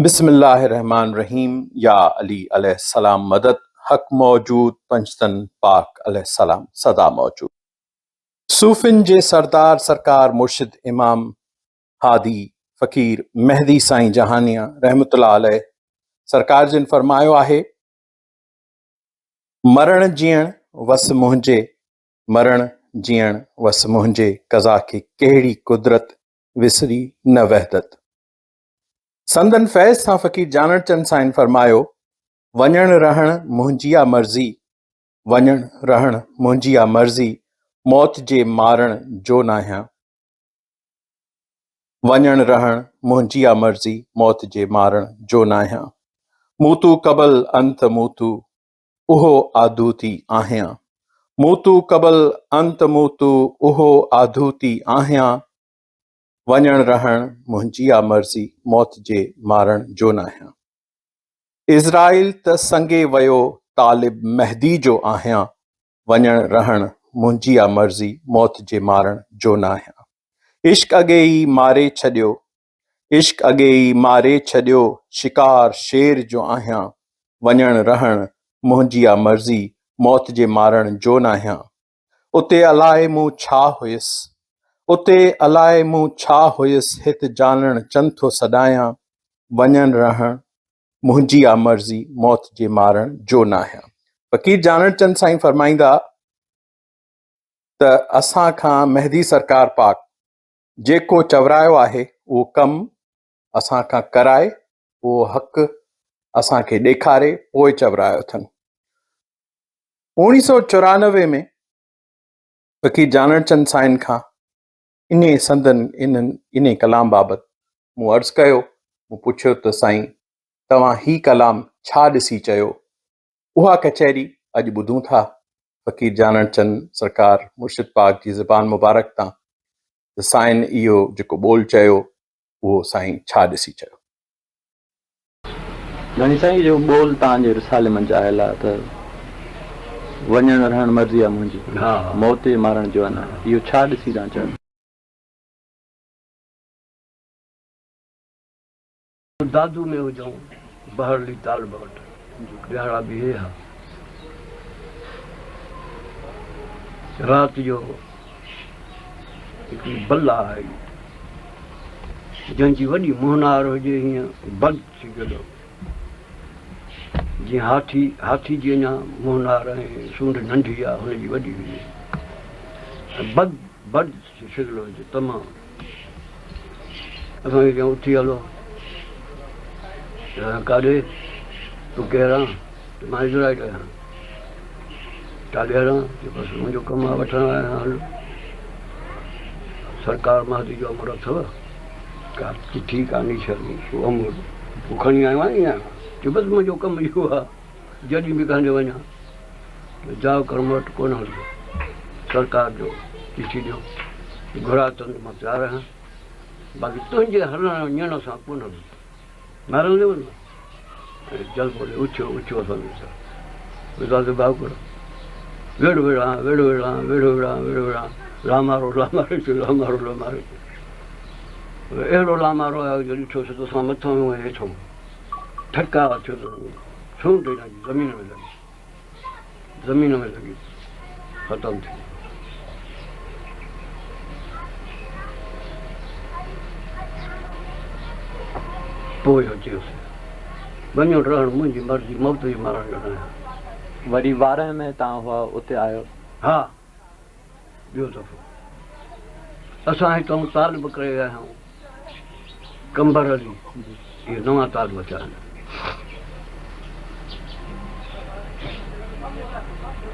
بسم الله الرحمٰن الرحيم يا علي عليه السلام مدد حق موجود پنجتن پاڪ عليه السلام سدا موجود. صوفين جي سردار سرڪار مرشد امام هادي فقير مهدي سائين جهانيان رحمة الله عليه سرڪار جن فرمايو آهي، مرڻ جيئڻ وس منهنجي، مرڻ جيئڻ وس منهنجي، قضا کي ڪهڙي قدرت وسري نه وحدت. سندن فيض سان فقير جانڻ چند سائين فرمايو، وڃڻ رهڻ منهنجي آ مرضي، وڃڻ رهڻ منهنجي آ مرضي، موت جي مارڻ جو ناهيان. وڃڻ رهڻ منهنجي آ مرضي، موت جي مارڻ جو ناهيان. موتو قبل انت موتو، اهو آڌوتي آهيان. موتو قبل انت موتو، اهو آڌوتي آهيان. وڃڻ رهڻ منهنجي آ مرضي، موت جي مارڻ جو ناهيان. عزرائيل ته سنگي ويو طالب مهدي جو آهيان، وڃڻ رهڻ منهنجي آ مرضي، موت جي مارڻ جو ناهيان. عشق اڳي ئي ماري ڇڏيو، عشق اڳي ئي ماري ڇڏيو، شڪار شير جو آهيان، وڃڻ رهڻ منهنجي آ مرضي، موت جي مارڻ جو ناهيان. اتي الائي مون ڇا هيس، اتي الائي مون ڇا هيس، هت جانڻ چن ٿو سڏايان، وڃڻ رهڻ منهنجي آ مرضي، موت جي مارڻ جو ناهيان. فقير جانڻ چند سائين فرمائيندا ته اسان کان مهدي سرڪار پاڪ جيڪو چورايو آهي اهو ڪم اسان کان ڪرائي، اهو حق اسان کي ڏيکاري پوء چورايو اٿن. اوڻيھ سؤ 94 ۾ فقير جانڻ چند سائين کان انهي سندن انهن انهي ڪلام بابت مون عرض ڪيو، مون پڇيو ته سائين توهان هي ڪلام ڇا ڏسي چيو؟ اها ڪچهري اڄ ٻڌون ٿا فقير جانڻ چند سرڪار مرشد پاڪ جي زبان مبارڪ تان ته سائين اهو جيڪو ٻول چيو اهو سائين ڇا ڏسي چيو؟ ڌڻي سائين جو ٻول توهان جي رسالي منجهه آيل آ ته وڃڻ رهڻ مرضي آ منهنجي موت جي مارڻ جو آ نه اهو ڇا ڏسي توهان چيو. دادو ۾ هجون بهرلي طالب وٽ ڏهاڙا بيهي ها رات جو هڪڙي بلا آئي جنهن جي وڏي منهنار هجي هيئن بد ٿي گڏو جيئن هاٿي هاٿي جي اڃا منهنار ۽ سونڍ ننڍي آ هن جي وڏي هجي ۽ بد بد شڪل هجي تمام اسان کي چيائون اٿي هلو ڪاڏي تون ڪير آن مان اسرائيل آهيان ڪاڏي هلان چي بس منهنجو ڪم آ وٺڻ آيو آهيان هل سرڪار مهدي جو امر اٿو ڪا چٺي ڪا نشاني ڪو امر هو کڻي آيو آهيان ائين چي بس منهنجو ڪم اهو آ جڏهن به ڪنهن ڏي وڃان جاء ڪرم وٽ ڪونه هلبو سرڪار جو چٺي ڏيو گهراء اٿن ته مان تيار آهيان باقي تنهنجي هلڻ وڃڻ سان ڪونه هلندو مرندي وڃ ۽ جلبو ڏي اٿيو اٿيو اسان جو سر وساس باڪر ويڙ وڙهان ويڙ وڙهان ويڙ وڙهان ويڙ وڙهان لامارو لامارو ٿيو لامارو لامارو ٿيو اهڙو لامارو آيو جو ڏٺوسي ته اسان مٿان آهيون ۽ هيٺ آهيون ٺڪاء ٿيو ته سونڊ هن جي زمين ۾ لڳي زمين ۾ لڳي ختم ٿي ويو. پوء اهو چيوسين، وڃڻ رهڻ منهنجي مرضي، موت جي مارڻ جو ناهيان. وري وارهه ۾ توهان هئا اتي آيو؟ ها، ٻيو دفعو اسان هتان طالب ڪري ويا آهيون. قمبر علي اهي نوان طالب ٿيا آهن.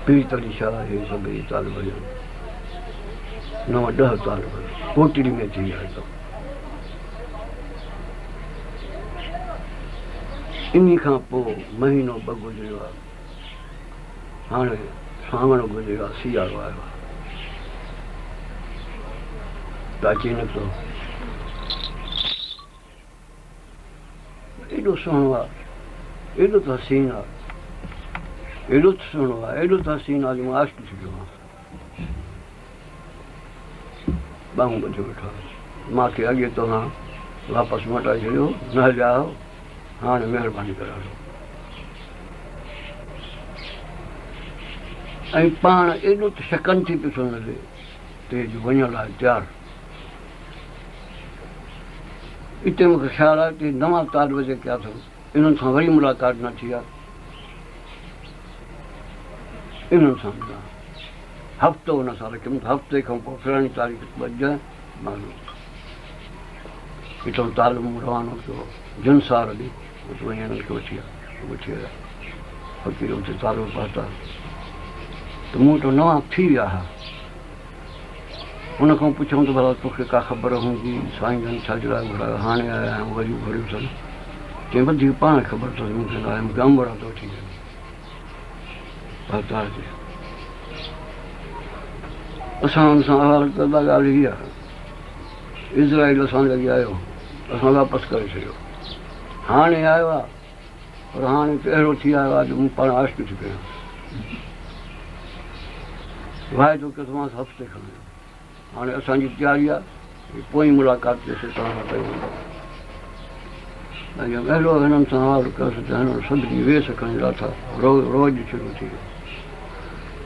پير علي شاهه اهي سڀ اهي طالب هيا. نو ڏهه طالب ڪوٽڙي ۾ ٿي ويا هتان. انهي کان پوء مهينو ٻه گذريو آهي. هاڻي سانوڻ گذريو آهي، سيارو آيو آهي. ته اچي نڪتو. ايڏو سهڻو آهي، ايڏو ته حسين آهي، ايڏو ته سهڻو آهي، ايڏو ته حسين آهي جو مان عاشق ٿي پيو آهيان. ٻانهون ٻڌيو ويٺو آهي. مان کي اڳي توهان واپس موٽائي ڇڏيو، نه هليا آهيو. هاڻي مهرباني ڪري هلو. ۽ پاڻ ايڏو ته شڪن ٿي پيس هن تي ته جو وڃڻ لاء تيار. اتي مون کي خيال آيو ته هي نوان طالب جيڪي اٿم انهن سان وري ملاقات نه ٿي آهي. انهن سان ملان. هفتو ان سان رکيم ته هفتي کان پوء فلاڻي تاريخ تي اچجانء. معلوم هتان طالب مون روانو ٿيو جنسار ڏي اتي وڃي هنن کي وٺي آيا وٺي آيا فقير اتي طالب پهتا ته مون وٽ نوان ٿي ويا ها ان کان پڇيم ته ڀلا توکي ڪا خبر هوندي سائين جن ڇا جي لاء گهرايو هاڻي آيا آهيون وري گهريو اٿن چيائين وڌيڪ پاڻ خبر اٿس مون کي ناهي مون کي امبرا ته وٺي ويا پهتا اچي اسان ان سان احوال ڪندا ڳالهه هي آهي اسرائيل اسان جي اڳي آيو اسان واپس ڪري ڇڏيو هاڻي آيو آهي پر هاڻي ته اهڙو ٿي آيو آهي جو مون پاڻ عاشق ٿي پيو واعدو ڪيو اٿمانس هفتي کان هاڻي اسان جي تياري آهي پوئين ملاقات جيسين توهان سان ڪئي ويندي. ۽ اهڙو هنن سان حال ڪيس ته هنن سڀني ويس کڻي لاٿا. روڄ شروع ٿي ويو.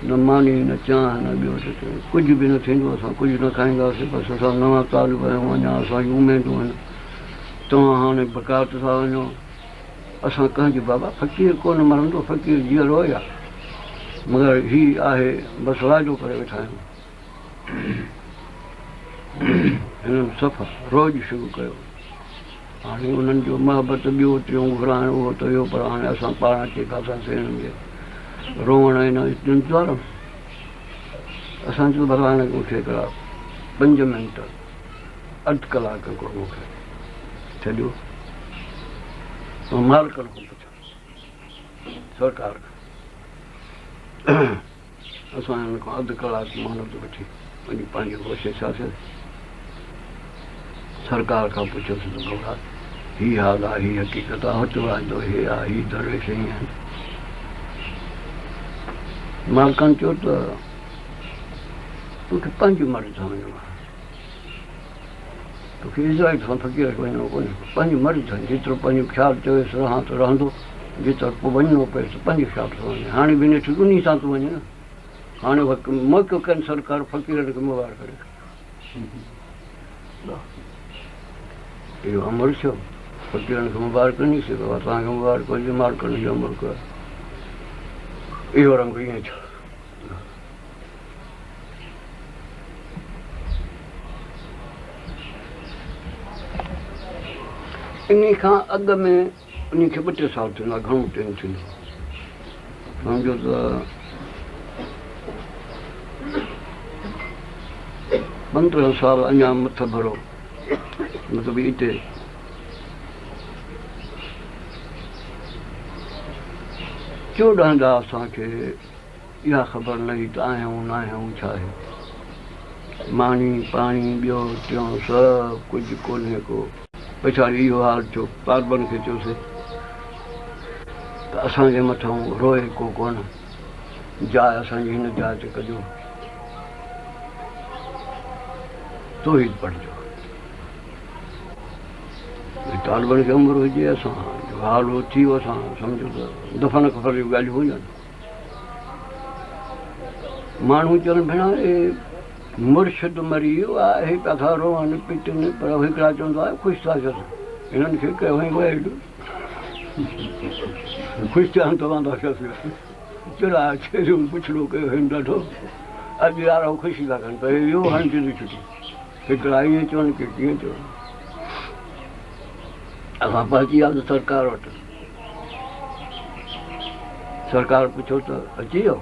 نه ماني نه چانهه نه ٻيو ته ڪجهه به نه ٿيندو اسان ڪجهه نه کائينداسين بس اسان نوان طالب آهيون اڃا اسان جون اميدون آهن توهان هاڻي بڪات ٿا وڃو اسان ڪنهن جي بابا فقير ڪونه مرندو فقير جيئرو ئي آهي مگر هي آهي بس واعدو ڪري ويٺا آهيون. هنن صفا روڄ شروع ڪيو. هاڻي انهن جو محبت ٻيو ٽيون گهرائڻ اهو ته ويو پر هاڻي اسان پاڻ اچي ڦاساسين هنن جي روئڻ ۽ انتظار ۾. اسان چيو ڀلا هاڻي مون کي هڪڙا پنج منٽ اڌ ڪلاڪ هڪڙو مون کي ڇڏيو مان مالڪن کان پڇان سرڪار کان. اسان هن کان اڌ ڪلاڪ مهلت وٺي وڃي پنهنجي گوشي ٿياسين. سرڪار کان پڇيوسين ته ڀلا هي حال آهي، هي حقيقت آهي، هت واعدو هي آهي، هي درويش ائين آهن. مالڪن چيو ته توکي پنهنجي مرضي سان وڃڻو آهي. توکي اسرائيل سان فقير کي وڃڻو ڪونهي. پنهنجي مرضي سان جيترو پنهنجو خيال چويس رهان ته رهندو، جيترو پوء وڃڻو پويس ته پنهنجي خيال سان وڃي. هاڻي به نيٺ انهي سان تون وڃين نه. هاڻي موقعو ڪين سرڪار فقيرن کي مبارڪ ڏي. اهو امر ٿيو. فقيرن کي مبارڪ ڏني سي بابا توهان کي مبارڪ هجي مالڪن جو امر ڪيو. اهو رنگ ائين ٿيو. انهي کان اڳ ۾ انهي کي ٻه ٽي سال ٿيندا گهڻو ٽيم ٿيندو سمجهو ته 15 سال اڃا مٿڀرو مطلب اتي 14 جا اسان کي اها خبر نه هئي ته آهيون نه آهيون ڇا آهي. ماني پاڻي ٻيو ٽيون سڀ ڪجهه ڪونهي ڪو. پڇاڙي اهو حال ٿيو طالبن کي چيوسين ته اسان جي مٿان روئي ڪو ڪونه جاء اسان جي هن جاء تي ڪجو توحيد پڙهجو. طالبن کي عمر هجي اسان جو حال اهو ٿي ويو اسان سمجهو ته دفن ڪفن جون ڳالهيون هجن. ماڻهو چون ڀيڻا اي مرشد مري ويو آ اهي پيا ٿا روئن پٽن پر هڪڙا چون ٿا خوش ٿا ٿين هنن کي ڪيو هئين ويل خوش ٿيا آهن ته واندا ٿيس چڙا ڇيريون پڇڙو ڪيو هين ڏاڍو اڄ يار هو خوشي ٿا ڪن پر ويو هاڻي جلدي ڇٽي هڪڙا ائين چون ڪي ڪيئن چون اسان پهچي وياسين سرڪار وٽ سرڪار پڇيو ته اچي ويو؟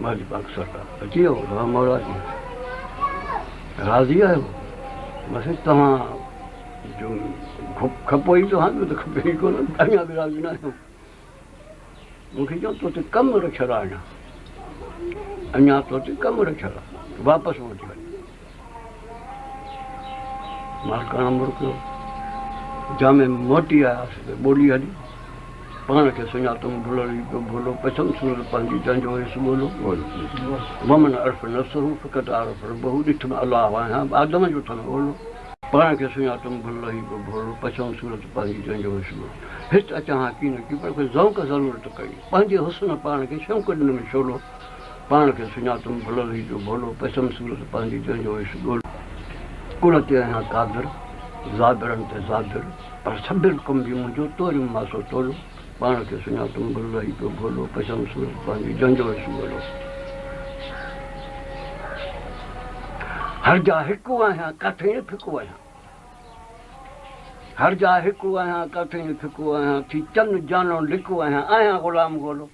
مهدي پاڪ سرڪار اچي ويو؟ ها مولا جي راضي آهيو؟ بس توهان جو کپو ئي توهان جو ته کپي ئي ڪونه اڃا به راضي نه آهيون مون کي چيو تو تي ڪم رکيل آهي اڃا اڃا تو تي ڪم رکيل آهي واپس موٽي وڃ مالڪاڻا مرڪيو. جامع موٽي آياسين ته ٻولي هلي. پاڻ کي سڃاتم ڀلڙ ئي پيو ڀولو. پڇم صورت پنهنجي جنهن جو هيس ٻولو. ومن عرف نفسه فقد عرف ربه ڏٺم الله آهيان آدم جو ٿم اولو. پاڻ کي سڃاتم ڀل لهي پيو ڀولو، پڇئون صورت پنهنجي جنهن جو هيس ڳولو. هت اچان ها ڪين ڪي، پر ڪو ذوق ضرورت ڪئي. پنهنجي حسن پاڻ کي شوق ڏنم شعلو. پاڻ کي سڃاتم ڀل لهي پيو ڀولو، پڇئون صورت پنهنجي جنهن جو هيس ڳولو. ڪل تي آهيان قادر، زابرن تي زابر، پر سڀن ڪم به منهنجو توريم ماسو تولو. پاڻ کي سڃاتم ڀل لهي پيو ڀولو، پڇئون صورت پنهنجي جنهن جو هيس ڳولو. هر جا هڪ آهيان ڪاٿئين ڦڪو آهيان. هر جا هڪ آهيان ڪاٿئين ڦڪو آهيان، ٿي چن جانو لڪو آهيان، آهيان غلام گولو.